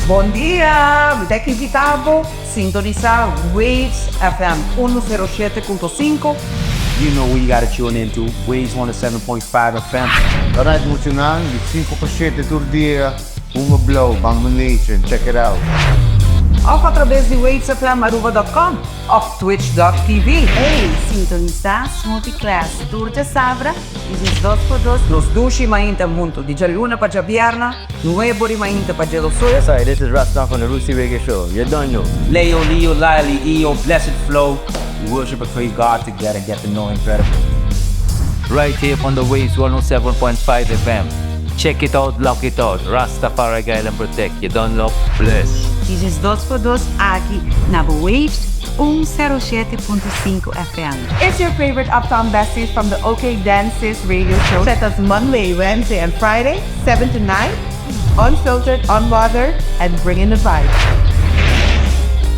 Bon dia! Mi ta invita bo sintonisa Waves FM 107.5. You know who you gotta tune in to, Waves 107.5 FM. Alright muchanan, di 5 pa 7 tur dia, Hunga Blauw, Bangma Nation, check it out. Of atrabes di wavesfmaruba.com of twitch.tv. Hey, sintonisa Smoothie Class tur djasabra di 12 pa 2. Nos dushi mainta hunto di djaluna pa djabierna, nuebo di mainta pa djedoso. Yes I, this is Rasta from the Rootsy Reggae Show. You don't know. Leo, Leo, Lily, EO, Blessed Flow. We worship and praise God together and get to know Him better. Right here on the Waves 107.5 FM. Check it out, lock it out. Rastafari guide and protect. You don't know, bless. Di 12 pa 2 aki na Waves 107.5 FM. It's your favorite Uptown Besties from the OK Dances radio show. Set us Monday, Wednesday, and Friday, 7 to 9. Unfiltered, unbothered, and bring in the vibe.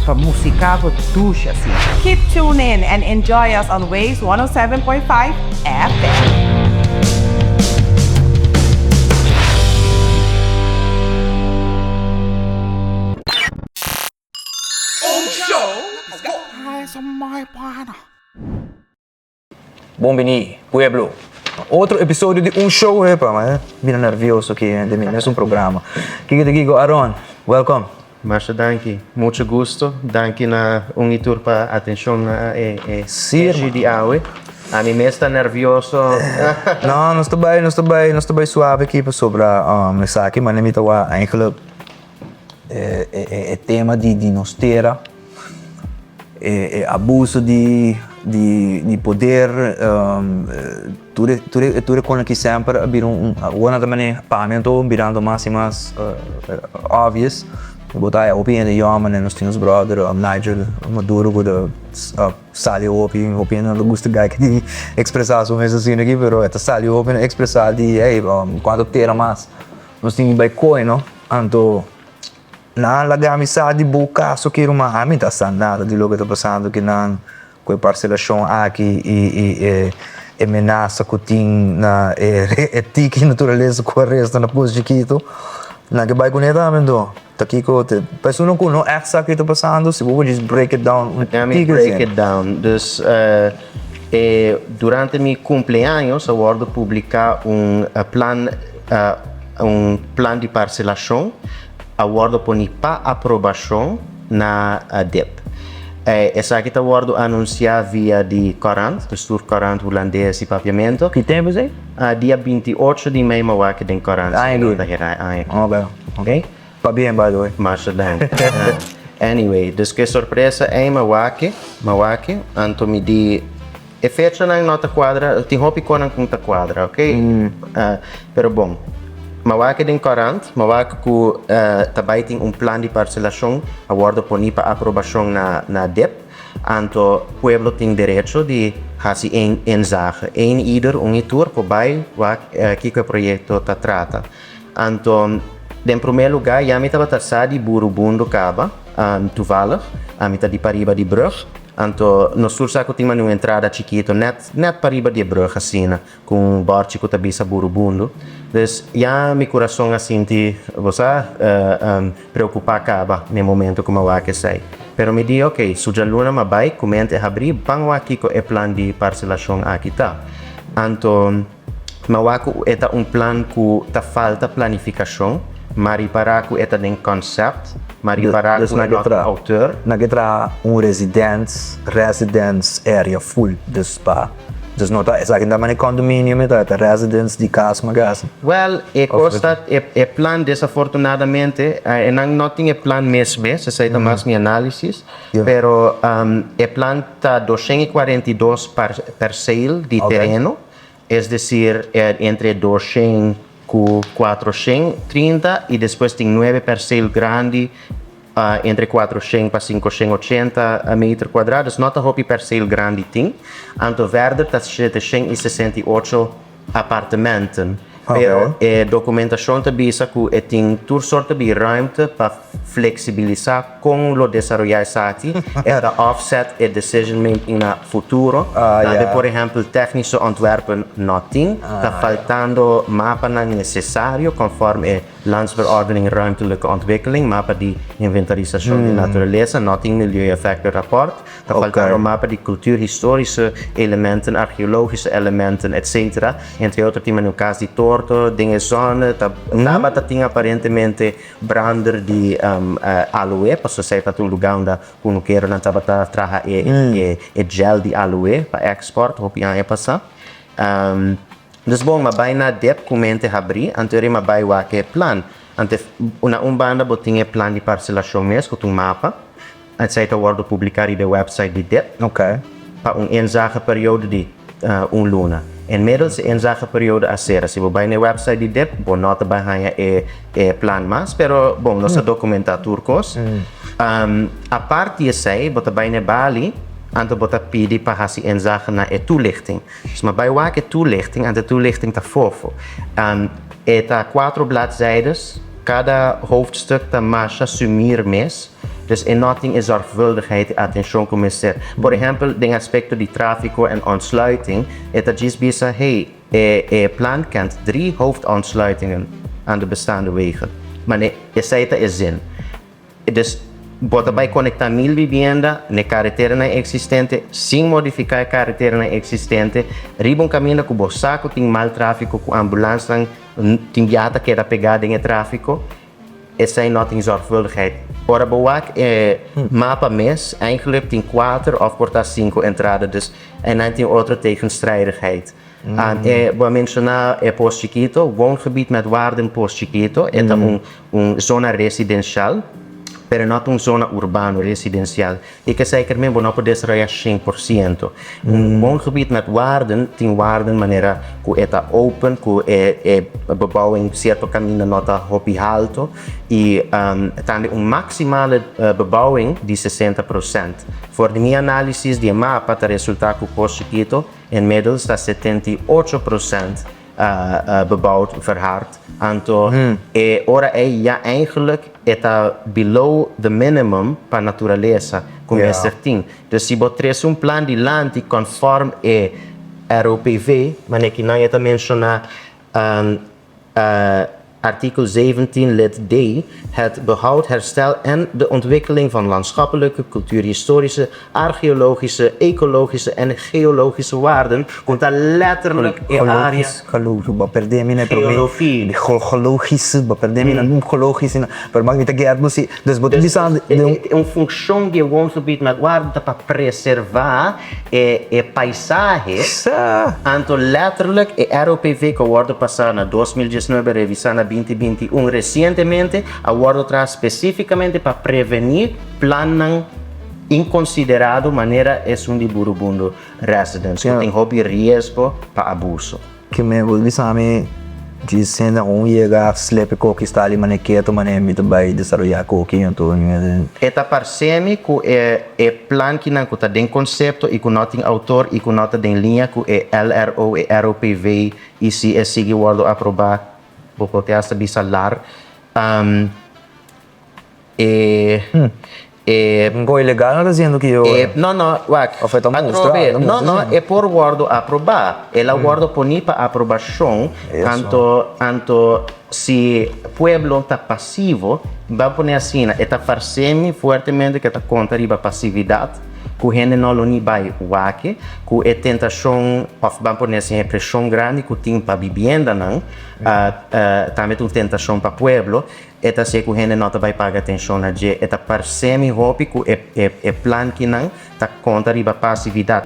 Pa musica bo dushi asina. Keep tuned in and enjoy us on Waves 107.5 FM. Bon bini, pueblo. Otro episodio di un show, epa, ma bira nervioso aki den mi mesun programa. Kiko ta kiko, Aaron, welcome. Masha danki, mucho gusto. Danki na un y tur pa atencion na e e Sí, issue di awe. Ami mes ta nervioso. No, nos ta bai, nos ta bai, nos ta bai suave aki pasobra um, esaki manera mi ta wak eigenlijk e e e tema di di nos tera. E e abuso di di di poder tur e tur e tur e kos aki semper a bira un awor nan ta manera pa mi anto birando mas i mas obvious bo ta haya hopi hende yòm manera nos tin nos brother Nigel Maduro ku ta sali hopi hopi hende no ta gusta guy ki tin ekspresá su mes asina aki pero e ta sali hopi na ekspresá di hey kuantu tera mas nos tin di bai kohe no anto. Nan laga mi sa di bo kaso ki ruman, ami ta sa nada di loke ta pasando ki nan ku e parselashon aki i i e e menasa ku tin na e e tiki naturalesa ku a resta na Pos Chikitu. Nan ke bai kuné tambe anto. Ta kiko te pa esun ku no ègt sa ke ta pasando si bo por djis break it down un Let me tiki break asina. it down. Dus e durante mi kumpleaños a wòrdu publiká un plan un plan di parselashon a wordo poni pa aprobacion na dip. Esaki ta wordo anuncia via di corant, dus tur corant Hulandes y Papiamento. Ki tempo esey? Dia 28 di mei mawaki den corant. Aña aki? Ta hera aña aki. Ok. Ok. Pabien by the way. Masha danki. Anyway, dus ke sorpresa ey mawaki, mawaki, anto mi di. E fechanan no ta cuadra, tin hopi conan cu no ta cuadra, ok? Pero bon, ma wak den corant, ma wak cu ta bay tin un plan di parcelacion a wordo poni pa aprobacion na na dip, anto pueblo tin derecho di haci een inzage. Een ieder, un y tur por bay wak kico e proyecto ta trata. Anto, den prome lugar ya mi tabata sa di Burubundo caba, toevallig, ami ta di pariba di brug, Anto nos tur sa ku tin mane un entrada chikito nèt nèt pariba di e brùg asina, ku un bòrchi ku ta bisa Burubundu. Dus ya mi kurason a sinti, bo sa, preokupá kaba na e momento ku mi a wak esei. Pero mi di, oke, su djaluna mi a bai ku mente habrí, ban wak kiko e plan di parselashon aki ta. Anto. Ma wak ku e ta un plan ku ta falta planifikashon, ma ripará ku e ta den concept, ma ripará ku e no ta auteur. Nan ke traha un residence, residence area full, dus pa, dus no ta, esaki no ta manera condominium e ta, e ta residence di kas ma ke hasi. Wèl, e kos ta, e plan desafortunadamente, e nan no tin e plan mes mes, esei ta mas mi análisis, pero e plan ta 242 perceel di tereno, Es decir, entre doshen cu cuatroshen 30 y despues tin nuebe perceel grandi entre cuatroshen pa cincoshen ochenta meter cuadra. Dus no ta hopi perceel grandi tin. Anto verder ta sheteshen y 68 apartementen. Pero e documentacion ta bisa cu e tin tur sorto di ruimte pa flexibilisa con lo desaroya esaki, e ta offset e decision making na futuro. Tambe por ehempel technische ontwerpen no tin, ta faltando mapanan necesario conforme e Landsverordening Ruimtelijke Ontwikkeling, mapa di inventarisacion di naturalesa, no tin milieueffectenrapport, ta faltando mapa di cultuurhistorische elementen, archeologische elementen, etc. Entre otro tin mane un cas di torto den e zone, ta tabata tin aparentemente brander di aloe, pasobra esei tabata un lugar unda kunukeronan tabata traha e gel di aloe pa export hopi aña pasa. Dus bon, m'a bai na dep ku mente habrí, anto eri m'a bai wak e plan. Anto na un banda bo tin e plan di parselashon mes ku ta un mapa, esei ta wòrdu publiká riba e wèpsait di dep pa un inzageperiode di un luna. Inmiddels e inzageperiode a sera. Si bo bai na e wèpsait di dep bo no ta bai haña e e plan mas, pero bon nos a dokumentá tur kos. Apart di esei bo ta bai na e bali anto bo ta pidi pa hasi inzage na e toelichting. Dus m'a bai wak e toelichting, anto e toelichting ta fofo. E ta cuatro bladzijdes, cada hoofdstuk ta masha sumir mes, dus e no tin e zorgvuldigheid, e atencion cu mester. Por ehempel, den aspecto di trafico en ontsluiting, e ta djis bisa, hey, e e plan kent drie hoofdontsluitingen aan de bestaande wegen. Ma ne, esey ta e zin. Dus bo ta bai konektá mil bibienda n'e kareteranan eksistente sin modifiká e kareteranan eksistente riba un kaminda ku bo sa ku tin mal tráfiko, ku ambulansnan tin biaha ta keda pegá den e tráfiko. Esei no tin zorgvuldigheid. Ora bo wak e mapa mes, eigenlijk tin kuater òf por ta sinku entrada, dus einan tin otro tegenstrijdigheid. E bo a menshoná e Pos Chikito, woongebied met waarden Pos Chikito, e ta un un zona residensial, pero e no ta un zona urbano residensial. I kesei kermen bo no por desaroyá shen por siento. Un woongebied met waarden tin waarden manera ku e ta open, ku e e bebouwing sierto kaminda no ta hopi halto i tambe un maksimale bebouwing di sesenta prosènt. For di mi análisis di e mapa ta resultá ku Pos Chikito Inmiddels ta 78 procent bebouwd, verhard. Anto e ora ei ya eigenlijk e ta below the minimum pa naturalesa ku mester tin. Dus si bo trese un plan dilanti conform e ROPV, manera ki nan e ta menshoná, Artikel 17 lid D, Het behoud, herstel en de ontwikkeling van landschappelijke, cultuurhistorische, archeologische, ecologische en geologische waarden ku ta letterlijk e área. Geologische, bo a perdé mi na e promé. Geologie. Geologische, bo a perdé mi na geologische, pero mi ta get bo si. Dus bo ta bisa. Un funshon di e woongebied met waarden ta pa preservá E e paisahe, anto letterlijk e ROPV ku a wòrdu pasá na 2019, revisá na 2021 resientemente, a wòrdu traha spesífikamente pa prevení plannan inkonsiderado manera esun di Burubundo Residence, ku tin hopi riesgo pa abuso. Ke me bo bisa mi djis hende un yega slep e koki sta li mane keto mane mi ta bai desaroya koki anto mi mester. E ta parse mi ku e e plankinan ku ta den konsepto i ku no tin outor i ku no ta den liña ku e LRO e ROPV i si e sigui wòrdu aprobá bo por te hasta bisa lar E e. Un ko ilegal no ta haciendo ki ora. E no no wak. Of e ta mustra. Atrobe no no e por wordo aproba. El a wordo poni pa aprobacion anto anto si pueblo ta pasivo ban pone asina e ta farsemi fuertemente ke ta konta riba pasividad ku hende no lo ni bai wak ku e tentacion of ban pone asina e presion grandi ku tin pa bibiendanan tambe ta un tentacion pa pueblo. E ta hasi ku hende no ta bai paga atenshon na dje. E ta parse mi hopi ku e e plankinan ta konta riba pasividat.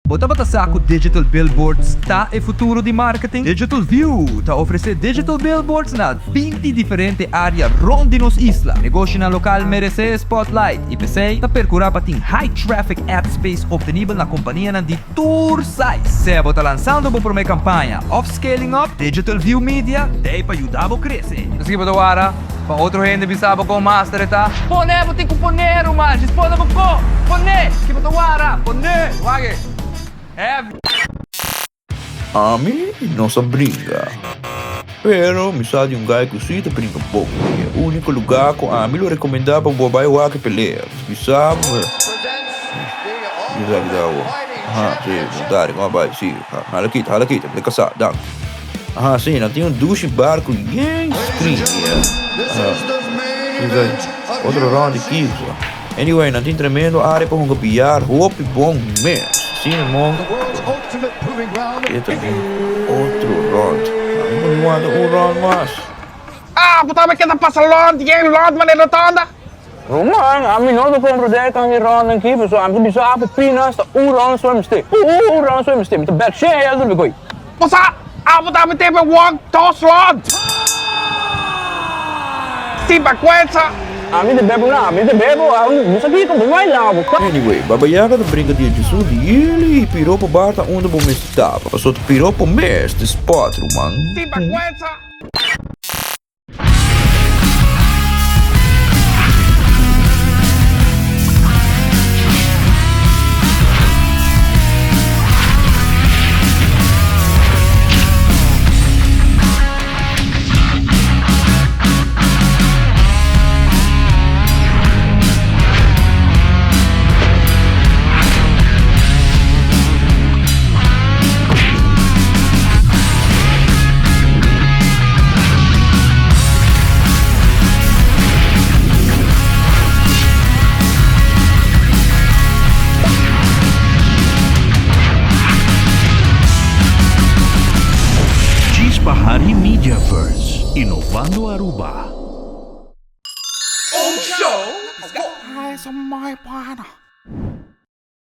Bo tabata sa ku digital billboards ta e futuro di marketing? Digital View ta ofresé digital billboards na 20 diferente área rònt di nos isla. Negoshinan lokal meresé e spotlight i p'esei ta perkurá pa tin high traffic ad space optenibel na kompanianan di Tur size! Sea bo ta lansando bo promé kampaña òf scaling up, Digital View Media t'ei pa yuda bo krese. Esaki bo ta wara pa otro hende bisa bo kon master e ta? Pone! Bo tin ku pone, ruman! Djis pone bo ko! Pone! Ki bo ta wara? Pone! Wak e! Heavy! Ami no sa bringa. Pero mi sa di un guy ku si ta bringa bon. E úniko lugá ku ami lo rekomendá pa bo bai wak e pelea. Bisa bo. Bisa bisa bo. Aha, si, bon tardi, kon a bai? Si, hala kita, hala kita, mi ta kasá, danki. Aha, si, nan tin un dushi bar ku yen screen, ya. Aha, si, otro round di kisa. Anyway, nan tin tremendo area pa hunga billar, hopi bon mes. Asina mon e ta bin otro rond. Ami por wanta un rond mas. Ah, bo tambe keda pasa rond, yen rond manera rotonda? Ruman, ami no ta comprende kan e rondnan aki, pasobra ami ta bisa apo pinas ta un rond so e mester. Un rond so e mester, mi ta bek shen helder mi koe. Bo sa, abo tambe tebe won dos rond. Sin bergwensa. Ami ta bebo na, ami ta bebo, ami no sa kiko, bo bai labo. Anyway, Baba Yaga ta brinca di Hesus di yele y piropo bar ta unda bo mester ta, pasobra ta piropo mes ta spot, ruman. Sin bergwensa. Djis pa hari Mediaverse, inovando Aruba.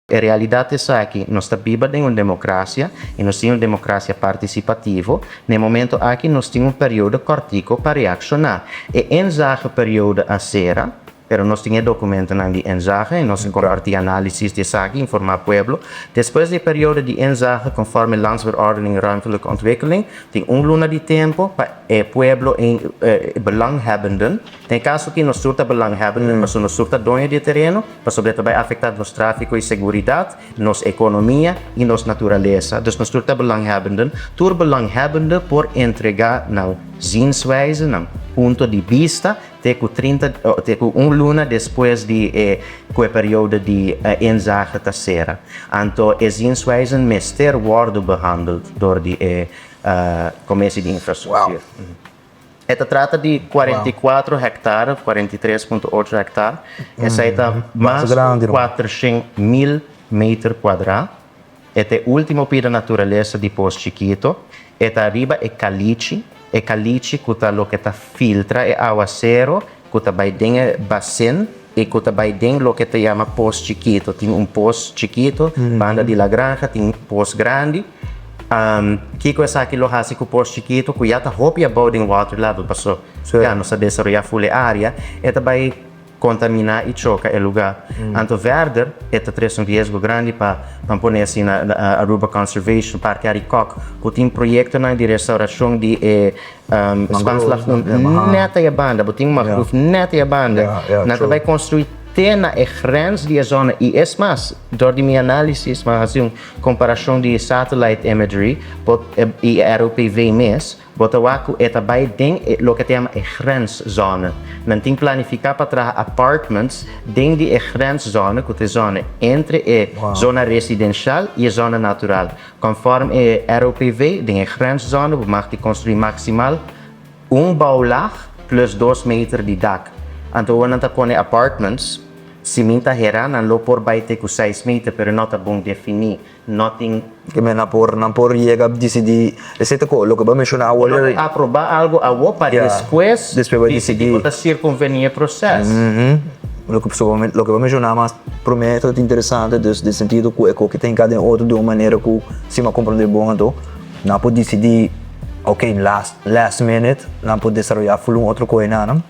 E realidat esaki, nos ta biba den un demokrasia i nos tin un demokrasia partisipativo. Na e momento aki nos tin un periodo kòrtiku pa reakshoná. E inzageperiode a sera, pero nos tin e dokumentonan di inzage i nos a kompartí análisis di esaki, informá pueblo. Despues di e periodo di inzage, konforme Landsverordening Ruimtelijke Ontwikkeling, tin un luna di tempu pa e pueblo i e belanghebbenden, Den e kaso aki nos tur ta belanghebbenden pasobra nos tur ta doño di e tereno, pasobra e ta bai afektá nos tráfiko i seguridat, nos ekonomia i nos naturalesa. Dus nos tur ta belanghebbenden. Tur belanghebbende por entregá nan zienswijze, nan punto di bista, te ku trinta, te ku un luna despues di e ku e periodo di inzage ta sera. Anto e zienswijzen mester wòrdu behandeld dor di e Kommissie di Infrastruktuur. E ta trata di 44 hectare of 43.8 hectare. Esei ta mas ku 400 mil meter kuadrá. E ta e último pida naturalesa di Pos Chikito. E ta riba e kalichi, e kalichi ku ta loke ta filtra e awasero ku ta bai den e basin i ku ta bai den loke ta yama Pos Chikito. Tin un pos chikito banda di La Granja, tin un pos grandi. Kiko esaki lo hasi ku Pos Chikito ku ya ta hopi abou den water level paso ya nos a desaroyá ful e área, e ta bai kontaminá i choka e lugá. Anto verder e ta trese un riesgo grandi pa ban pone asina Aruba Conservation, Parke Arikok ku tin proyektonan di restaurashon di e Spaans Lagoen nèt ei a banda, bo tin un mangrove nèt ei a banda. Nan ta bai konstruí te na e grens di e zona i es mas, dor di mi análisis mi a hasi un Komparashon di satellite imagery bo i ROPV mes, bo ta wak ku e ta bai den e loke ta yama e grenszone. Nan tin planifiká pa traha apartments den di e grenszone, ku ta e zone entre e zona residenshal i e zona natural. Konform e ROPV, den e grenszone bo mag di konstruí maksimal un bouwlaag plus dos meter di dak. Anto ora nan ta pone apartments, Si mi ta hera, nan lo por bai te ku seis meter, pero no ta bon definí. No tin. Ke men nan por, nan por yega disidí. Esei ta ko loke bo a menshoná awor. No ta aprobá algu awor pa despues disidí ku ta sirkunvení e proses. Loke loke bo a menshoná mas promé ta interesante, dus den sentido ku e koki ta hinká den otro di un manera ku si mi a komprondé bon anto nan por disidí oke last last minute nan por desaroyá ful un otro koe nan.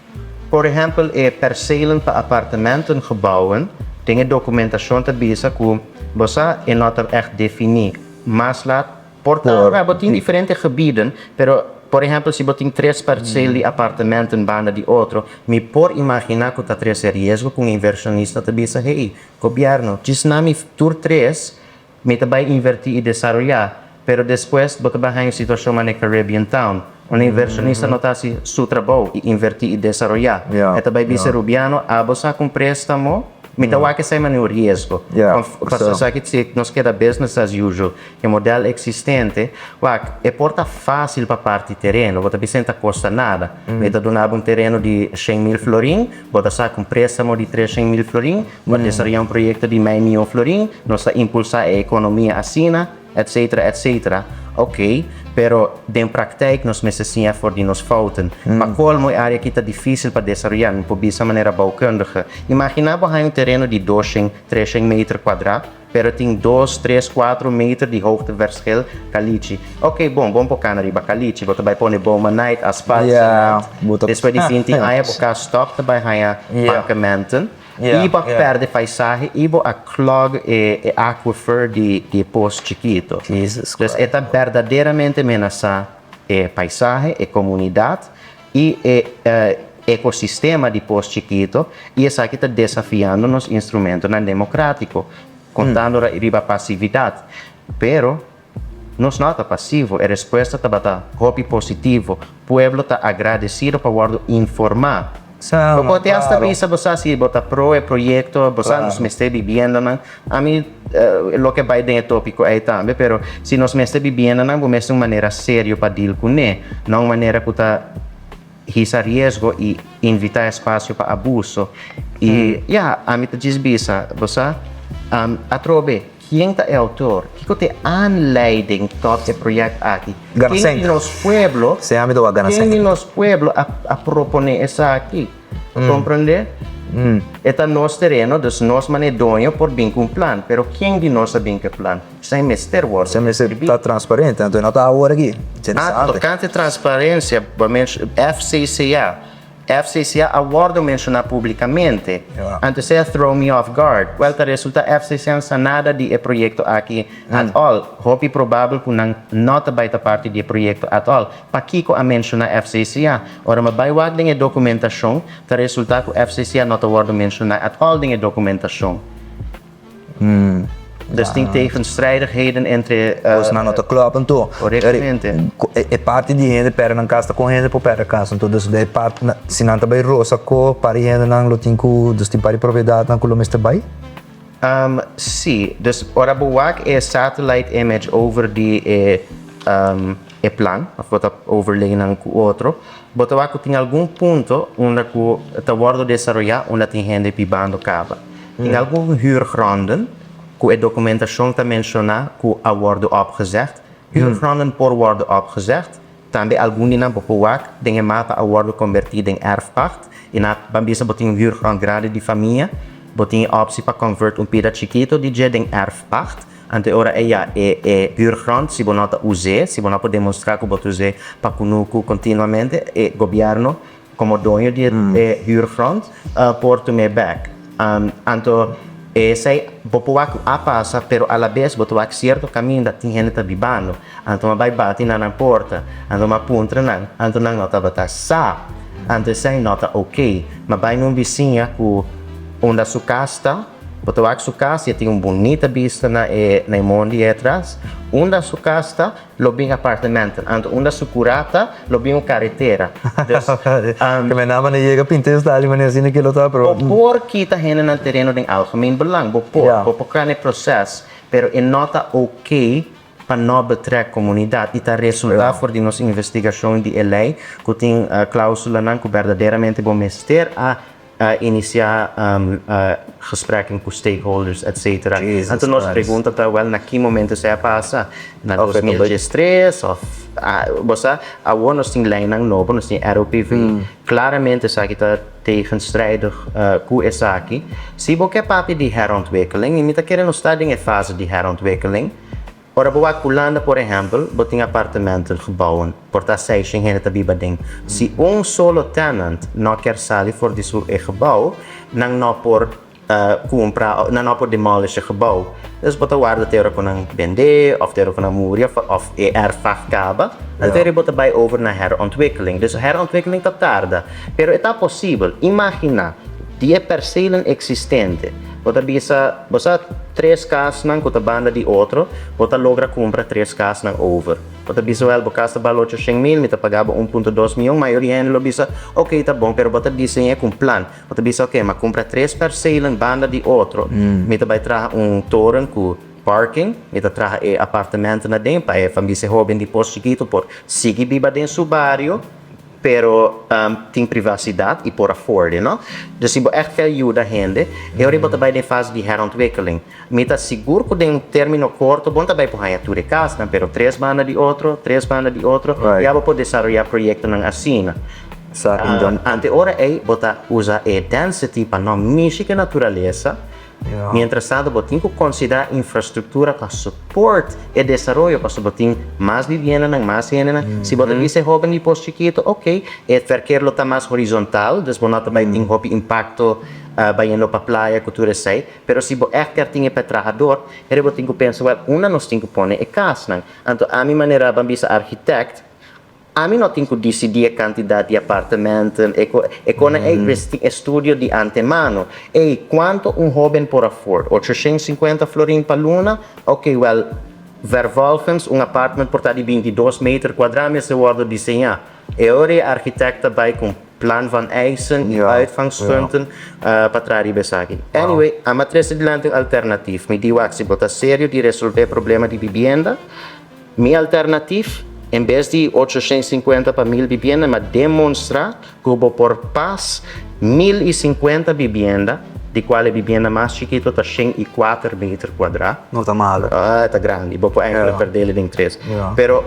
Por ehèmpel e percelen pa apartementengebouwen, den e dokumentashon ta bisa ku bo sa e no ta ègt definí. Mas lat por ta bo tin diferente gebieden, pero por ehèmpel si bo tin tres percel di apartementen banda di otro, mi por imaginá ku ta trese riesgo ku un invershonista ta bisa, hey, gobièrnu, djis na mi tur tres Mi ta bai invertí i desaroyá. Pero despues bo ta bai haña un situashon manera Caribbean Town, unda invershonista no ta hasi su trabou i invertí i desaroyá. E ta bai bisa Rubiano, abo sa ku un préstamo, mi ta wak esei manera un riesgo. Pasobra esaki si nos keda business as usual, e modèl eksistente, wak, e por ta fásil pa parti tereno, bo ta bisa e no ta kosta nada. Mi ta duna bo un tereno di 100.000 florin, bo ta saka un préstamo di 300.000 florin, bo desaroyá un proyekto di mei mion florin, nos ta impulsá e ekonomia asina, etcetera, etcetera. Ok, pero den praktijk nos mester siña for di nos fouten. Pa colmo e area aki ta dificil pa desaroya, mi por bisa manera bouwkundige. Imagina bo haña un tereno di doshen, treshen meter cuadra, pero tin dos, tres, cuatro meter di hoogteverschil calichi. Ok, bon, bon por cana riba calichi, bo ta bay pone boma night, asfalt, cement. Despues di binti aña bo cas stop ta bay haña mankementen. I bo a perde paisahe i bo a clog e aquifer di e pos chikito. Dus e ta berdaderamente menasa e paisahe, e comunidad i e ecosistema di pos chikito i esaki ta desafiando nos instrumentonan democratico, contando riba pasividad. Pero nos no ta pasivo, e respuesta tabata hopi positivo. Pueblo ta agradecido pa wordo informa. Bo por te hasta bisa bo sa si bo ta pro e proyecto, bo sa nos mester bibiendanan. Ami loke bai den e topico ey tambe, pero si nos mester bibiendanan bo mester un manera serio pa deal cune, no un manera cu ta hisa riesgo y invita espacio pa abuso. Y ya, ami ta djis bisa, bo sa, atrobe. Ken ta e autor? Kiko ta e aanleiding tot e project aki? Ken di nos pueblo, ken di nos pueblo a a propone esaki? Comprende? E ta nos tereno, dus nos mane doño por bin cu un plan, pero ken di nos a bin cu e plan? Esai mester wordo Esai mester ta transparente, anto e no ta awor aki. Ah, tocante transparencia, bo mensh FCCA. FCCA a wordo menciona publicamente. Anto esey a throw me off guard. Wel ta resulta FCCA no sa nada di e proyecto aki at all. Hopi probabel cu nan no ta bay ta parti di e proyecto at all. Pakico a menciona FCCA? Ora mi bay wak den e documentacion ta resulta cu FCCA no ta wordo menciona at all den e documentacion. Dus tin tegenstrijdigheden entre. Cosnan no ta klop anto. Correctamente. E parti di hende perde nan cas ta con hende por perde cas anto dus e parti si nan ta bay rosa co par di hendenan lo tin cu dus tin par di propiedadnan cu lo mester bay? Si, dus ora bo wak e satellite image over di e e plan of bo ta overlay nan cu otro bo ta wak cu tin algun punto unda cu ta wordo desaroya unda tin hende bibando caba. Tin algun huurgronden ku e dokumentashon ta menshoná ku a wòrdu opgezegd. Huurgronden por wòrdu opgezegd. Tambe algun di nan bo por wak den e mapa a wòrdu kombertí den erfpacht. I nan ban bisa bo tin un huurgrond grandi di famia, bo tin e opsi pa konvert un pida chikito di dje den erfpacht. Anto e ora ei ya e e huurgrond si bo no ta us'é, si bo no por demostrá ku bo ta us'é pa kunuku kontinuamente, e gobièrnu Como doño di e huurgrond por tum'é bek. Anto esei bo por wak ku a pasa pero alabes bo ta wak sierto kaminda tin hende ta bibando. Anto mi a bai bati na nan porta, anto mi a puntra nan, anto nan no tabata sa. Anto esei no ta oké. Mi a bai na un bisiña ku unda su kas ta, bo ta wak su kas i e tin un bunita bista na e na e mondi ei atras. Unda su kas ta, Lo bin apartementen. Anto unda su curá ta, lo bin un caretera. Dus, Ke men nama na yega pinta e stadion manera asina ke lo ta, pero. Bo por kita hende nan tereno den algemeen belang. Bo por. Bo por cana e proces, pero e no ta ok pa no betrek comunidad. Y ta resulta for di nos investigacion di e ley cu tin clausulanan cu berdaderamente bo mester a Inisiá gesprekken ku stakeholders etc. Anto nos pregunta ta wèl na ki momento esei a pasa? Na 2013 òf bo sa awor nos tin leinan nobo nos tin ROPV klaramente esaki ta tegenstrijdig ku esaki. Si bo ke papia di herontwikkeling i mi ta kere nos ta den e fase di herontwikkeling. Ora bo wak Hulanda por ehèmpel, bo tin apartementengebouwen, por ta seishen hende ta biba den. Si un solo tenant no kier sali for di su e gebou, nan no por kumpra, nan no por demolish e gebou. Dus bo ta warda te ora ku nan bendé òf te ora ku nan muri òf òf e erfpacht kaba, anto eri bo ta bai over na herontwikkeling. Dus herontwikkeling ta tarda, pero e ta posibel. Imaginá di e perselen eksistente. Bo ta bisa, bo sa tres kasnan ku ta banda di otro, bo ta logra kumpra tres kasnan over. Bo ta bisa, wèl, bo kas ta bal ocho shen mil, mi ta paga bo un punto dos mion. Mayoria hende lo bisa, oke, ta bon, pero bo ta diseñ'é ku un plan. Bo ta bisa, oke, m'a kumpra tres perselen banda di otro, mi ta bai traha un toren ku parking, mi ta traha e apartementonan aden pa e famisa hóben di Pos Chikitu por sigui biba den su bario. Pero tin privacidad y por afford it, no? Dus si bo echt kier yuda hende, e ora bo ta bay den fase di herontwikkeling. Mi ta sigur cu den un termino corto bo no ta bay por haya tur e casnan, pero tres banda di otro, tres banda di otro, ya bo por desaroya proyectonan asina. Ante ora ey bo ta usa e density pa no mishi cu e naturalesa. Mientras tanto bo tin ku konsiderá infrastruktura pa support e desaroyo pasobra bo tin mas viviendanan, mas hendenan. Si bo ta bisa e hoben di Pos Chikito, ok, e verkeer lo ta mas horizontal, dus bo no ta bai tin hopi impakto bayendo pa playa ku tur esei. Pero si bo ègt kier tin e pa trahador, heri bo tin ku pensa, wèl, unda nos tin ku pone e kasnan? Anto ami manera ban bisa architect, Ami no tin ku disidí e kantidat di apartementen, e ko e konan ei mester tin estudio di antemano. Ei, kuantu un hóben por afford? 850 florin pa luna? Oké, wèl, vervolgens un apartment por ta di 22 meter kuadrá mester wòrdu diseñá. E ora e architect ta bai ku un plan van eisen i uitgangspunten pa traha riba esaki. Anyway, ami a trese dilanti un alternatif. Mi di wak, si bo ta serio di resolvé e problema di bibienda, Mi alternatif, en bes di 850 pa 1000 bibienda, mi a demonstra ku bo por pas 1050 bibienda, di kual e bibienda mas chikito ta 104 meter kuadrá. No ta malo. Ah, ta grandi. Bo por enkele perdele den tres. Pero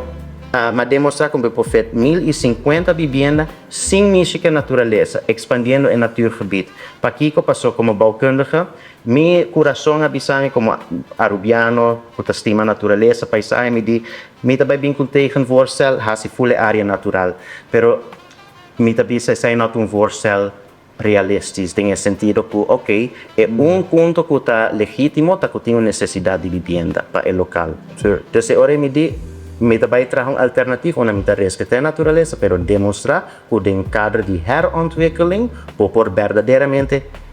mi a demonstra ku bo por fet 1050 bibienda sin mishi ku e naturalesa, ekspandiendo e natuurgebied. Pakiko? Paso komo bouwkundige Mi kurason a bisa mi komo Arubiano ku ta stima naturalesa, paisahe, mi di, mi ta bai bin ku un tegenvoorstel, hasi ful e área natural. Pero mi ta bisa esei no ta un voorstel realistisch den e sentido ku ok, e un punto ku ta legítimo ta ku tin un nesesidat di bibienda pa e lokal. Dus e ora ei mi di, mi ta bai traha un alternatief unda mi ta respetá e naturalesa pero demostrá ku den kader di herontwikkeling bo por berdaderamente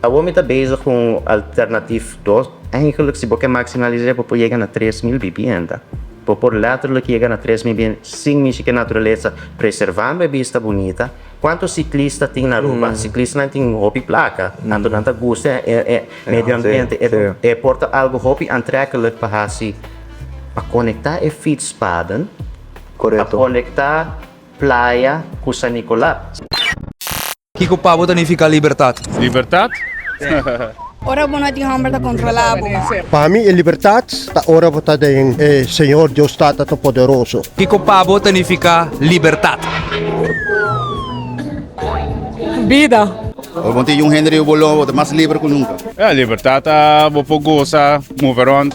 Awor mi ta bezig ku un alternatief dos. Eigenlijk si bo ke maximalis'é bo por yega na 3000 bibienda. Bo por letterlijk yega na 3000 bibienda sin mishi ku e naturalesa, preservando e bista bunita. Kuantu siklista tin na Aruba? Siklistanan tin hopi plaka, anto nan ta gusta e medio ambiente. E por ta algu hopi aantrekkelijk pa hasi, pa konektá e fietspaden, pa konektá playa ku San Nicolas. Kiko pa bo ta nifiká libertat? Libertat? Ora bo no tin homber ta kontrolá bo. Pa mi e libertat ta ora bo ta den e Señor Dios Tata Topoderoso. Kiko pa bo ta nifiká libertat? Bida. Ora bo tin un hende riba bo lomba bo ta mas liber ku nunka. Ya, libertat ta bo por gosa, move around.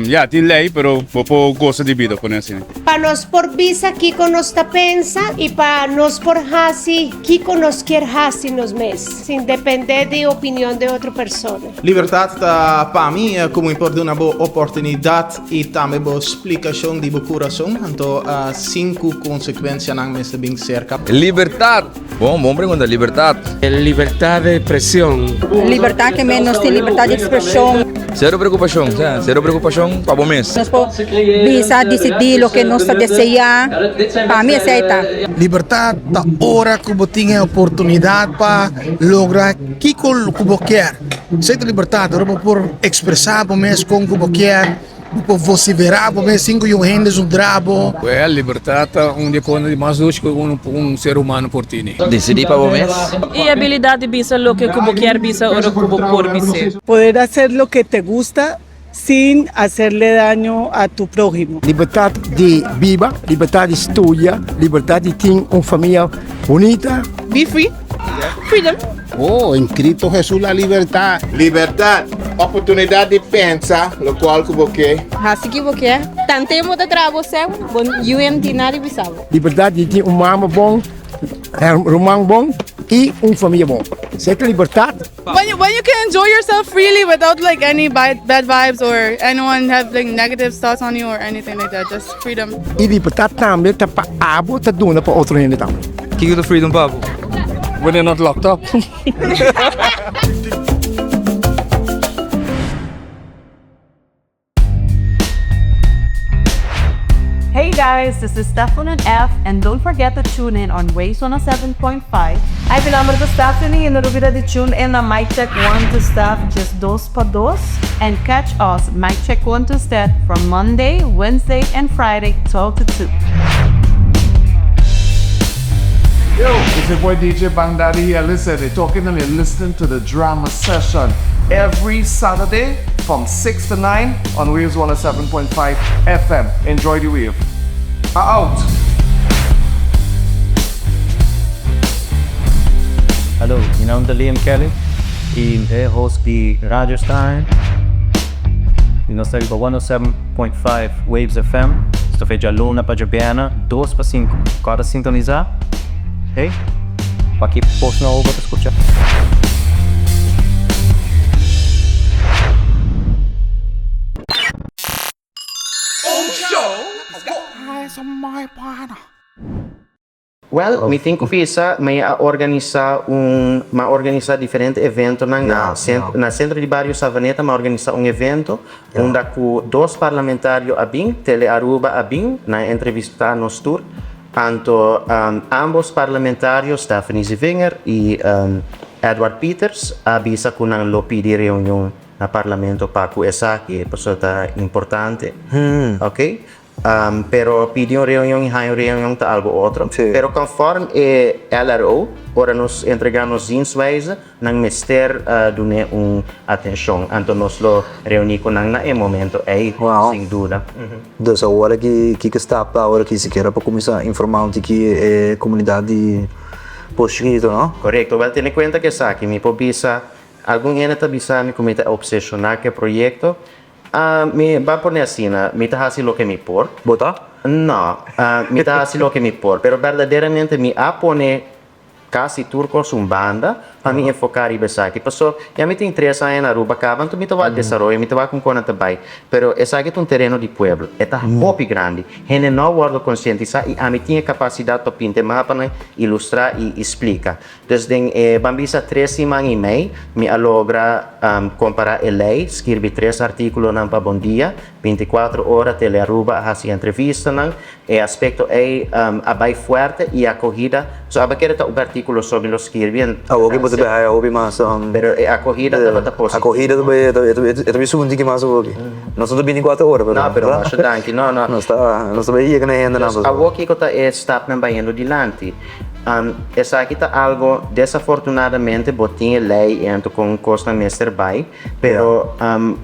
Ya, tin lei pero bo por gosa di bida pone asina. Pa nos por bisa kiko nos ta pensa i pa nos por hasi kiko nos kier hasi nos mes, sin dependé di opinion di otro persona. Libertat ta pa mi komo i por duna bo oportunidat i tambe bo splikashon di bo kurason, anto sin ku konsekuensianan mester bin serka. Libertat! Bon, bon pregunta. Libertad. Libertad de expresion. Libertad ke men nos tin libertad di expresion. Cero preocupacion, sa, cero preocupacion pa bo mes. Nos por bisa, dicidi loke nos ta desea. Pa mi esey ta. Libertad ta ora ku bo tin e oportunidad pa logra kiko ku bo kier. Esey ta libertad, ora bo por expresa bo mes kon ku bo kier. Bo por vociferá bo mes sin ku yu hende zundrá bo. Wèl, libertat ta un di e kosnan di mas dushi ku un ser humano por tene. Disidí pa bo mes. E abilidat di bisa loke ku bo kier bisa ora ku bo por bis'é. Poder hacer lo que te gusta sin hacerle daño a tu prójimo. Libertat di biba, libertat di studia, libertat di tin un famia bunita. Be free, freedom. Oh, en Cristo Jesús la libertad. Libertad, oportunidad di pensa locual cu bo ke. Hasi ki bo ke. Tanten bo ta traha bo sèu, bo UM tin nada di bisa bo. Libertad di tin un mama bon, ruman bon y un famia bon. Esei ta libertad. When you, when you can enjoy yourself freely without like any bad, bad vibes or anyone have like negative thoughts on you or anything like that, just freedom. Y libertad tambe ta pa abo ta duna pa otro hende tambe. Kiko ta freedom pa bo? When you're not locked up. guys, this is Stefan and F and don't forget to tune in on Waves 107.5. Hi, mi nomber ta Stephanie y no lubida di tune in na Mic Check 1 to Steph 12 pa 2. And catch us Mic Check 1 to Steph from Monday, Wednesday and Friday 12 to 2. Yo, it's your boy DJ Bang Daddy here. Listen, they're talking and you're listening to the drama session every Saturday from 6 to 9 on Waves 107.5 FM. Enjoy the wave. Out. Hallo, mi nomber ta Liam Kelly y mi ta host di Radio Stein. Y nos ta riba 107.5 Waves FM. Esaki ta djaluna pa djabièrnè, 2 pa 5. Korda sintonisá. Hey, pa ki post nobo bo ta skucha. Well, mi tin ku bisa, mi a organisá un, mi a organisá diferente eventonan na na Sentro di Bario Savaneta mi a organisá un evento unda ku dos parlamentario a bin, Tele Aruba a bin, nan a entrevistá nos tur. Anto ambos parlamentario, Stephanie Zievinger i Edward Pieters a bisa ku nan lo pidi reunion na parlamento pa ku esaki, pasobra ta importante. Ok. Pero pidi un reunion y haña un reunion ta algo otro. Pero conform e LRO, ora nos entrega nos zienswijze, nan mester dun'é un atencion. Anto nos lo reuni cu nan na e momento ey, sin duda. Dus awor aki, kiko stap ta awor aki sikiera pa cuminsa informa un tiki e comunidad di Pos Chiquito, no? Corecto. Wel, tene cuenta cu esaki, mi por bisa, algun hende ta bisa mi cu mi ta obsesiona cu e proyecto. Mi ba pone asina, mi ta hasi loke mi por. Bo ta? No, mi ta hasi loke mi por, pero berdaderamente mi a pone kasi tur kos un banda pa mi enfoká riba esaki. Paso, ya mi tin tres aña na Aruba kaba, anto mi ta wak desaroyo, mi ta wak kon kona ta bai. Pero esaki ta un tereno di pueblo, e ta hopi grandi. Hende no a wòrdu konsientisá i ami tin e kapasidat pa pinta e mapanan, ilustrá i splika. Dus den e ban bisa tres siman i mei mi a logra kompará e lei, skirbi tres artíkulonan pa Bon Dia, 24 ora Telearuba a hasi entrevistanan. E aspekto ei a bai fuerte i akohida, so aba kere ta un artíkulo so mi lo skirbi en. Awor ki bo ta bai haya hopi mas. Pero e akohida tabata positivo. Akohida ta bai, e ta bai subi un tiki mas awor ki. Nos no ta 24 ora pero. No, pero masha danki, no, no. Nos ta bai yega na e hendenan. Dus awor kiko ta e stapnan bayendo dilanti? Esaki ta algo desafortunadamente bo tin e ley y anto con cosnan mester bay, pero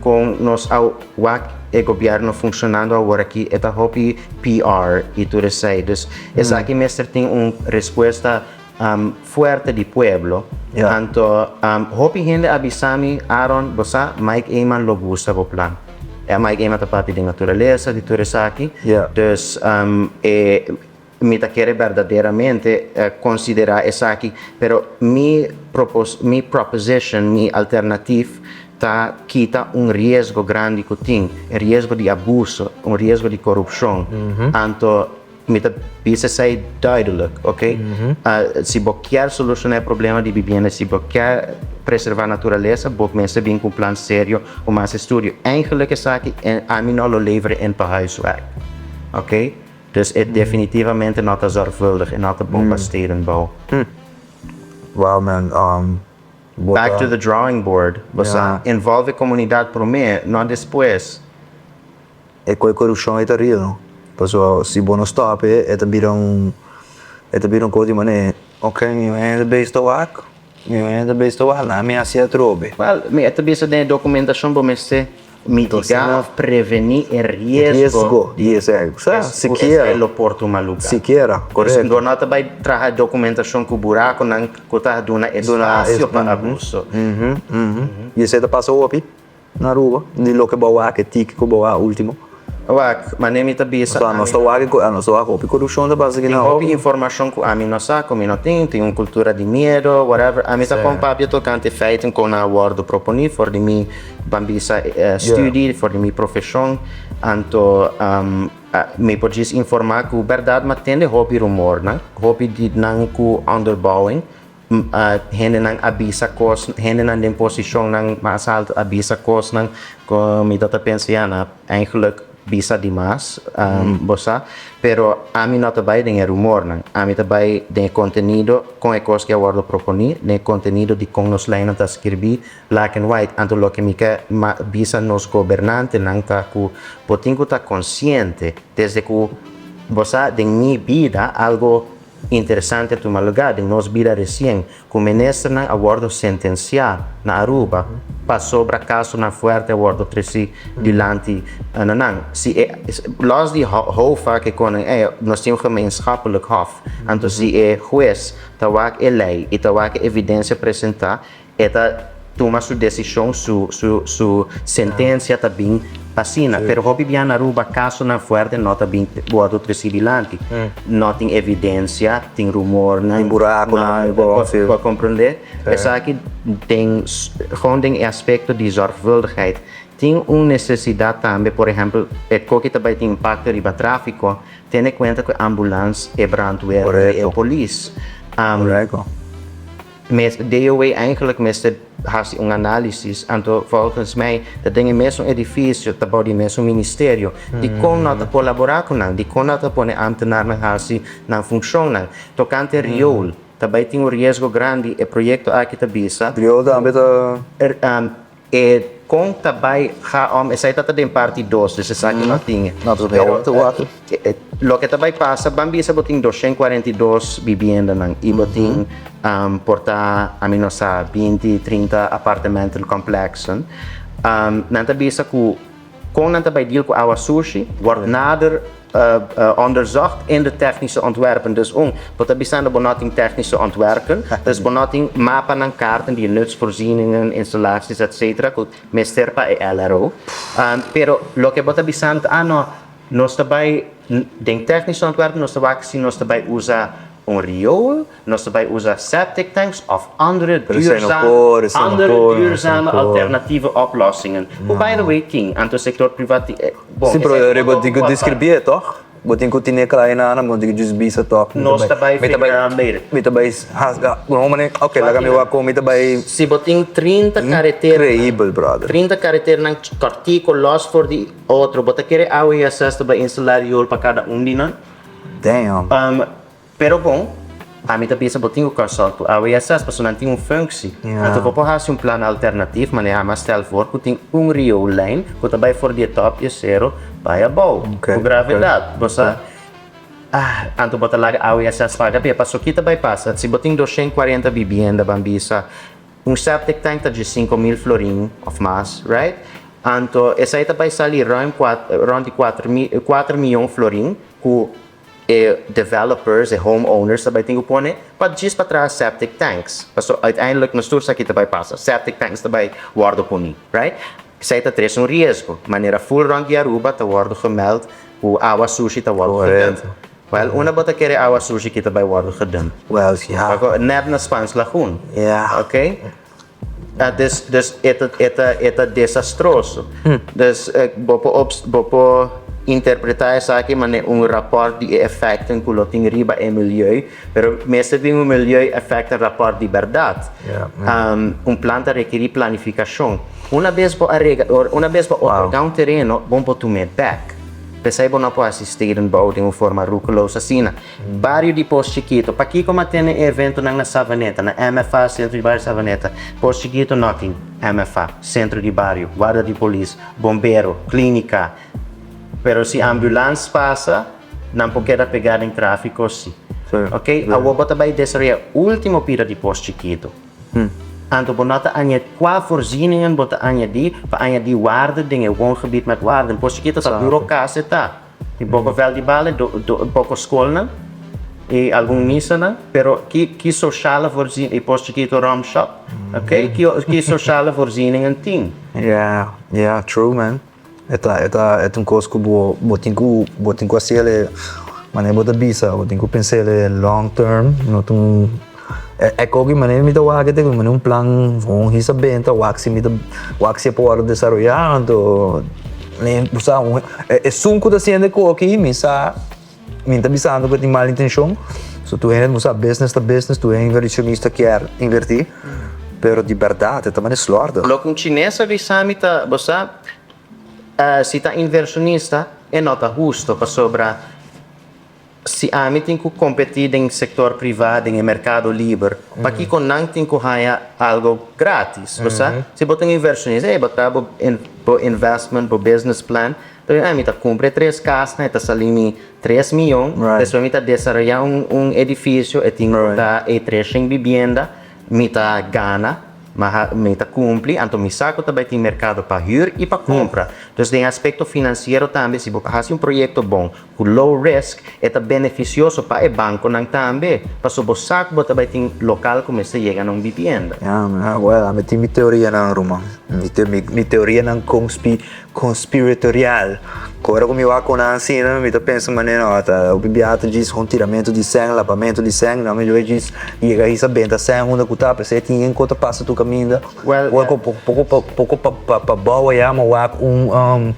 con nos a wak e gobierno funcionando awor aki e ta hopi PR y tur esey, dus esaki mester tin un respuesta fuerte di pueblo, anto hopi hende a bisa mi Aaron bo sa Mike Eman lo gusta bo plan, Mike Eman ta papia di naturalesa di tur esaki, dus e. Mi ta kere berdaderamente konsiderá esaki, pero mi propos, mi proposition, mi alternatif ta kita un riesgo grandi ku tin, e riesgo di abuso, un riesgo di korupshon. Anto mi ta bisa esei duidelijk, oké? Si bo kier solushoná e problema di bibienda, si bo kier preservá naturalesa, bo mester bin ku un plan serio, ku mas estudio. Eigenlijk esaki ami no lo leveren in pa huiswerk, oké? Dus e definitivamente no ta zorgvuldig, e no ta bon pa stedenbouw. Wow man, bo ta. Back to the drawing board, bo sa involve e comunidad prome, no despues. E cu e corupcion ei ta real no, pasobra si bo no stop e, e ta bira un, e ta bira un cos di manera, ok mi hende bezig ta wak, mi hende bezig ta wak, nan mi haci atrobe. Well, mi e ta bisa den e documentacion bo mester Mitiga of prevení e riesgo di esei lo por tuma luga. Sikiera, korekto. Bo no ta bai traha dokumentashon ku burakunan ku ta duna espasio pa abuso. I esei ta pasa hopi na Aruba, di loke bo a wak e tiki ku bo a wak ultimo. Wak, manera mi ta bisa. Nos ta wak, nos ta wak hopi korupshon ta pasa aki na. Tin hopi informashon ku ami no sa, ku mi no tin, tin un kultura di miedo, whatever. Ami ta kon papia tokante feiten kon nan a wòrdu proponí for di mi ban bisa studie, for di mi profeshon. Anto mi por djis informá ku bèrdat mi a tende hopi rumornan, hopi di nan ku onderbouwing. Hendenan a bisa kos, hendenan den posishonnan mas alto a bisa kosnan ku mi ta ta pensa ya na eigenlijk. bisa di mas, bo sa, pero ami no ta bai den e rumornan, ami ta bai den e kontenido kon e kos ke a wòrdu proponí, den e kontenido di kon nos leinan ta skirbí, black and white. Anto loke mi ke bisa nos gobernantenan ta ku bo tin ku ta konsiente desde ku bo sa den mi bida algo interesante a tuma lugá den nos bida resien ku ministernan a wòrdu sentensiá na Aruba pasobra kasonan fuerte a wòrdu tresí dilanti na nan. Si e lòs di HOFA ke konen ei nos tin un gemeenschappelijk hof anto si e hues ta wak e lei i ta wak e evidensia presentá E ta tuma su desishon, su su su sentensia ta bin asina. Pero hopi bia na Aruba kasonan fuerte no ta bin wòrdu tresí dilanti. No tin evidensia, tin rumornan. Tin burakunan. Bo a komprondé? Esaki den gewoon den e aspekto di zorgvuldigheid. Tin un nesesidat tambe, por ehèmpel, e koki ta bai tin impakto riba tráfiko, tene kuenta ku e ambulans, e brandweer i e polis. Mes DOW eigenlijk mester hasi un análisis, anto volgens mij ta den e mesun edifisio, ta bou di e mesun ministerio. Dikon no ta kolaborá ku nan? Dikon no ta pone ámtenarnan hasi nan funshonnan? Tokante riool, ta bai tin un riesgo grandi, e proyekto aki ta bisa. Riool tambe ta. E kon ta bai ga om, esei ta ta den parti dos, dus esaki no tin. No ta pero loke ta bai pasa, ban bisa bo tin 242 bibiendanan i bo tin por ta, ami no sa, 20, 30 apartementenkompleksen. Nan ta bisa ku kon nan ta bai deal ku awa sushi, wordt nader Onderzocht in de technische ontwerpen. Dus un, bo ta bisando bo no tin technische ontwerpen, dus bo no tin mapanan, kaarten di e nutsvoorzieningen, instalaties etc. Ku mester pa e LRO. Pero loke bo ta bisando ta, ah no, nos ta bai den technische ontwerpen nos ta wak si nos ta bai usa un riool, Nos ta bai usa septic tanks of andere duurzame, andere duurzame alternatieve oplossingen. Ku by the way tin, anto sector privat tin, bon, Sí, pero bo tin ku describié toch? Bo tin ku tine kla einan, bo tin ku just bisa toch. Nos ta bai figura later. Mi ta bai has, no mane, ok, laga mi wak kon mi ta bai. Si bo tin 30 kareteranan. Increíbel, brother. 30 kareteranan kòrtiku lòs for di otro, bo ta kere AWSS ta bai instalá riool pa kada un di nan? Damn. Pero bon, ami ta bisa bo tin ku consult ku AWSS pasobra nan tin un functie. Anto bo por hasi un plan alternatief manera ami a stel voor ku tin un rioolijn ku ta bai for di e top di e sero bai abou ku gravedat. Bo sa? Ah, anto bo ta laga AWSS paga p'e. Pasobra ki ta bai pasa? Si bo tin 240 bibienda ban bisa un septic tank ta 5000 florin of mas, right? Anto esei ta bai sali ruim rond di kuater miyon florin ku E developers, e home owners ta bai tin ku pone pa djis pa traha septic tanks. Paso uiteindelijk nos tur sa ki ta bai pasa, septic tanks ta bai wòrdu poni, right? Esei ta trese un riesgo. Manera full rònt di Aruba ta wòrdu gemeld ku awa sushi ta wòrdu gedump. Wèl, unda bo ta kere awa sushi ki ta bai wòrdu gedump? Wèl, ya. Pako nèt na Spaans Lagoon. Ya. Oké? Dus, dus e ta, e ta, e ta desastroso. Dus bo por obs, bo por interpretá esaki manera un rapòrt di e efèkten ku lo tin riba e milieu, pero mester bin un milieu-effectenrapport di bèrdat. Un plan ta rekerí planifikashon. Una bes bo a rega, una bes bo otorgá un tereno, bo por tum'é bèk. P'esei bo no por hasi stedenbouw den un forma roekeloos asina. Bario di Pos Chikito, Pakiko mantene e eventonan na Savaneta, na MFA, Sentro di Bario Savaneta, Pos Chikito no tin MFA, Sentro di Bario, Warda di Polis, Bombero, Klinika. Pero si ambulans pasa, nan por keda pegá den tráfiko si. Ok, awor bo ta bai desaroyá último pida di Pos Chikito. Anto bo no ta añadi kua voorzieningen bo ta añadí pa añadí warda den e woongebied met warda. Pos Chikito ta duro kas e ta. Tin poko vèlt di bala, poko skolnan i algun misanan, pero ki ki sociale voorzien i Pos Chikito Rum Shop, ok, ki ki sociale voorzieningen tin? Yeah, yeah, true man. E ta e ta e ta un kos ku bo bo tin ku bo tin ku hasiel manera bo ta bisa, bo tin ku pens'el long term, no ta un e koki manera mi ta wak e manera un plan un hisa benta wak si mi ta wak si e por wòrdu desaroyá anto bo sa esun ku ta hasiendo e koki mi sa mi ta bisando ku e tin mal intenshon so tur hende bo sa business ta business tur hende invershonista kier invertí pero di bèrdat e ta manera slòrdig. Loke un chines a bisa mi ta bo sa si ta invershonista. E no ta husto pasobra si ami tin ku kompetí den sektor privá, den e merkado liber, pakiko nan tin ku haña algo gratis? Bo sa? Si bo ta un invershonista, ey, bo ta bo bo investment, bo business plan, ta bin, mi ta kumpra e tres kasnan, e ta sali mi tres miyon, despues mi ta desaroyá un un edifisio, e tin ku ta e treshen bibienda, mi ta gana. Ma mi ta cumpli, anto mi sa cu ta bay tin mercado pa huur y pa cumpra. Dus den aspecto financiero tambe, si bo haci un proyecto bon cu low risk, e ta beneficioso pa e banconan tambe, pasobra bo sa cu bo ta bay tin local cu mester yega na un bibienda. Ya, ya, well, ami tin mi teorianan, ruman. Mi te, mi, mi teorianan conspi, Conspiratorial. Ku ora ku mi wak ku nan asina, mi ta pensa manera no ta hopi biaha ta djis un tiramentu di sèn, labamentu di sèn, nan mi lo e djis yega hisa benta sèn unda ku ta, p'esei tin hende ku ta pasa tur kaminda. Ora ku poko pa poko pa pa bou ayá mi wak un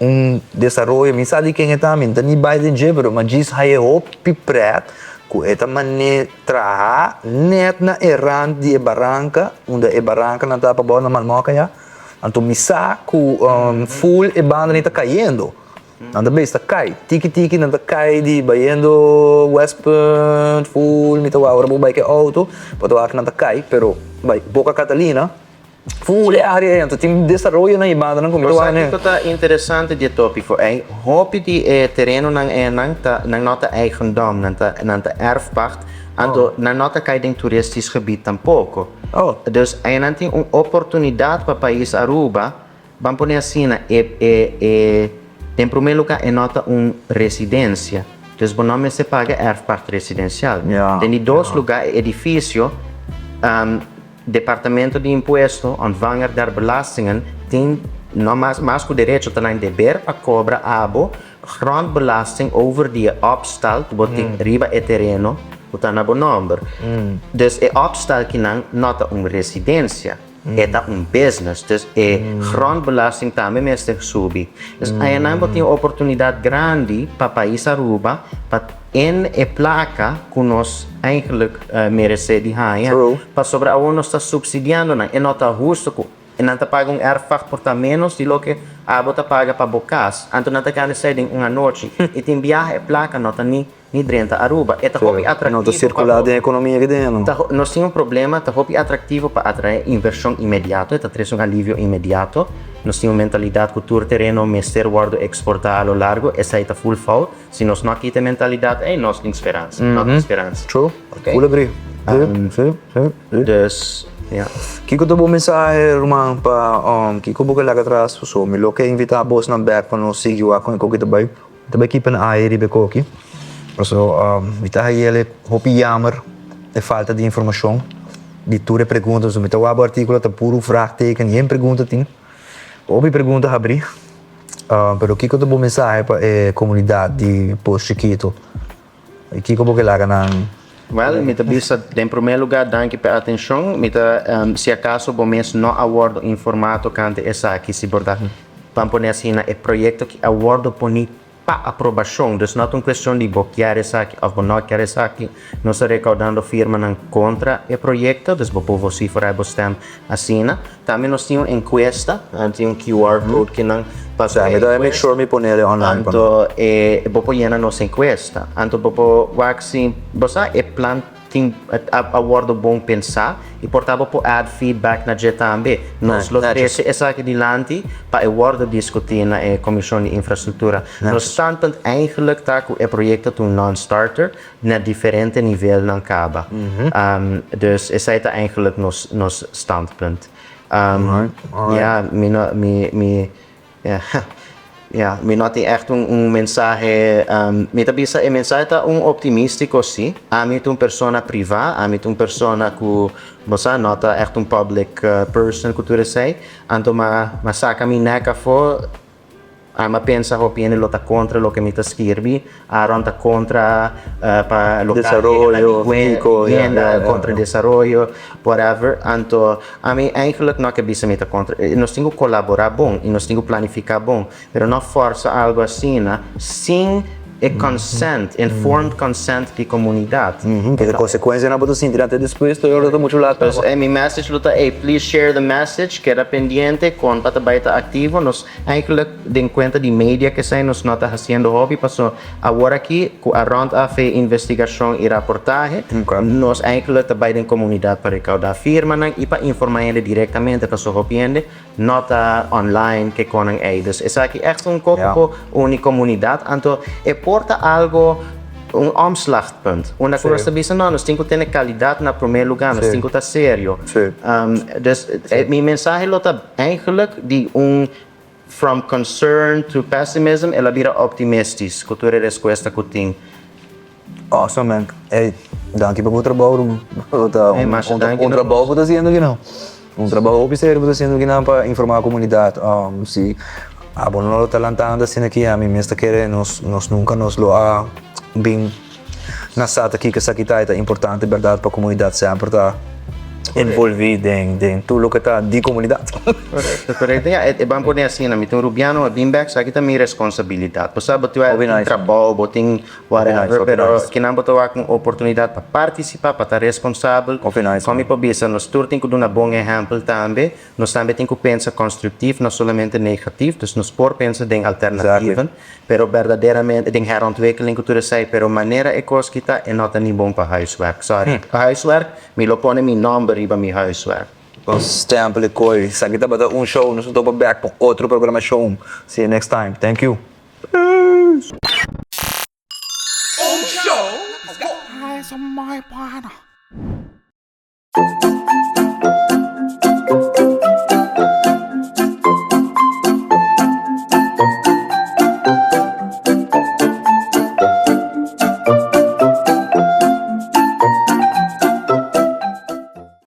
un desaroyo, mi sa di ken e ta, mi no ta ni bai den dje, pero mi a djis haña hopi prèt ku e ta manera traha nèt na e rant di e baranka, unda e barankanan ta pa bou na Malmok ayá. Anto mi sa ku full e banda ni ta kayendo. Nan ta bes ta kai. Tiki tiki nan ta kai di bayendo Westpunt full mi ta wak ora bo bai ku e outo bo ta wak nan ta kai pero bai Boca Catalina full e area ei anto tin desaroyo na e bandanan ku mi ta wak Bo sa kiko ta interesante di e topiko ei? Hopi di e terenonan einan ta nan no ta eigendom nan ta nan ta erfpacht anto nan no ta kai den toeristisch gebied tampoko. Oh. Dus einan tin un oportunidad pa pais Aruba, ban pone asina, e, e, e, den prome lugar e no ta un residencia, dus bo no mester paga erfpacht residencial. Ja. Den di dos lugar e edificio, um, Departamento di Impuesto, Ontvanger der Belastingen, tin no mas, mas cu derecho, ta nan deber pa cobra abo grondbelasting over di e opstal ku bo tin riba e tereno ku ta na bo nòmber. Dus e opstal kinan no ta un residensia, e ta un business. Dus e grondbelasting tambe mester subi. Dus ayanan bo tin un oportunidat grandi pa pais Aruba pa en e plaka ku nos eigenlijk meresé di haña. Pasobra awor nos ta supsidiando nan. E no ta husto ku E nan ta paga un erfpacht por ta ménos di loke abo ta paga pa bo kas. Anto nan ta gana esei den un anochi. I tin biaha e plaka no ta ni ni drenta Aruba. E ta hopi No ta atraktivo pa sirkulá bo. den ekonomia aki den, no. Ta nos tin un problema, ta hopi atraktivo pa atraé invershon inmediato, e ta trese un alivio inmediato. Nos tin un mentalidat ku tur tereno mester wòrdu eksportá a lo largo, esei ta full fout. Si nos no a kita e mentalidat ei, nos tin speransa. No tin speransa. True. Okay. Full agree. Sí, sí, sí, sí. Dus, ja. Kiko ta bo mensahe, ruman, pa um, kiko bo ke laga atras? So, mi lo ke invitá bosnan bèk pa nos sigui wak kon e koki ta bai. Mi ta bai keep an eye riba e koki. Paso, um, mi ta hayel hopi jammer e falta di informashon di tur e pregunta. So, mi ta wak bo artíkulo ta puru vraagteken, yen pregunta tin. Hopi pregunta habrí. Pero kiko ta bo mensahe pa e komunidat di Pos Chikito? I kiko bo ke laga nan? Wèl, mi ta bisa den promé lugá danki pa e atenshon. Mi ta, si akaso bo mes no a wòrdu informá tokante esaki, si por ta, ban pone asina, e proyekto ki a wòrdu poní pa aprobashon. Dus no ta un kuestion di bo kier esaki òf bo no kier esaki. Nos ta rekaudando firmanan kontra e proyekto, dus bo por vosiferá bo stèm asina. Tambe nos tin un enkuesta, tin un QR code ku nan pasa e enkuesta. Mi ta make sure mi pone online pa nan. Anto e bo por yena nos enkuesta. Anto bo por wak si bo sa e plan tin a wordo bon pensa y por ta bo por add feedback na dje tambe. Nos lo trece esaki dilanti pa e wordo discuti na e Comision di Infrastructura. Nos standpunt eigenlijk ta cu e proyecto ta un non-starter na diferente nivelnan caba. Dus esai ta eigenlijk nos nos standpunt. Ya mi no mi mi Ya, mi no tin ègt un un mensahe, mi ta bisa e mensahe ta un optimístiko sí. Ami ta un persona privá, ami ta un persona ku bo sa no ta ègt un public person ku tur esei. Anto m'a m'a saka mi nèk afó, ami a pensa hopi hende lo ta kontra loke mi ta skirbi, Aaron ta kontra pa local Desaroyo, kiko, ya, vivienda, ya, ya. kontra desaroyo, whatever. Anto ami eigenlijk no ke bisa mi ta kontra. Nos tin ku kolaborá bon i nos tin ku planifiká bon, pero no fòrsa algu asina sin. E consent, informed consent di comunidad. E consecuencianan bo ta sinti nan te despues, to ora ta mucho laat. Pues e mi message lo ta ey, please share the message, keda pendiente con pa ta bay ta activo, nos eigenlijk den cuenta di media kesey nos no ta haciendo hopi paso awor aki cu a rond af e investigacion y raportahe, nos eigenlijk ta bay den comunidad pa recauda firmanan y pa informa hende directamente paso hopi hende No ta online ke konan ei. Dus esaki echt un koko ku uni komunidat. Anto e por ta algo un omslagpunt. Unda ku nos ta bisa no, nos tin ku tene kalidat na promé lugá, nos tin ku ta serio. Dus mi mensahe lo ta eigenlijk di un from concern to pessimism el a bira optimistis ku tur e respuesta ku tin. Awesome man. Ey, danki pa bo trabou Ruman. Bo ta un un trabou bo ta haciendo kinan. Un trabou hopi serio bo ta haciendo kinan pa informa comunidad. Si abo no lo ta lantando asina aki ami mes ta kere nos nos nunca nos lo a bin na sa ta kiko esaki ta. E ta importante berdad pa comunidad semper ta envolvi den den tur loke ta di comunidad. Correcto, correcto. Ja, e ban pone asina, mi ta un Rubiano a bin bek, esaki ta mi responsabilidad. Bo sa bo tin trabou, bo tin Whatever, pero kinan bo ta wak un oportunidad pa participa, pa ta responsabel. Con mi por bisa, nos tur tin cu duna bon ehempel tambe. Nos tambe tin cu pensa constructief, no solamente negatief. Dus nos por pensa den alternatieven, pero berdaderamente, den herontwikkeling cu tur esey, pero manera e cos ki ta, e no ta ni bon pa huiswerk. Sorry. Pa huiswerk, mi lo pone mi nomber riba mi huiswerk. Nos stempel e koe. Esaki tabata un show, nos ta topa bek pa otro programacion. See you next time. Thank you. Peace. Un show.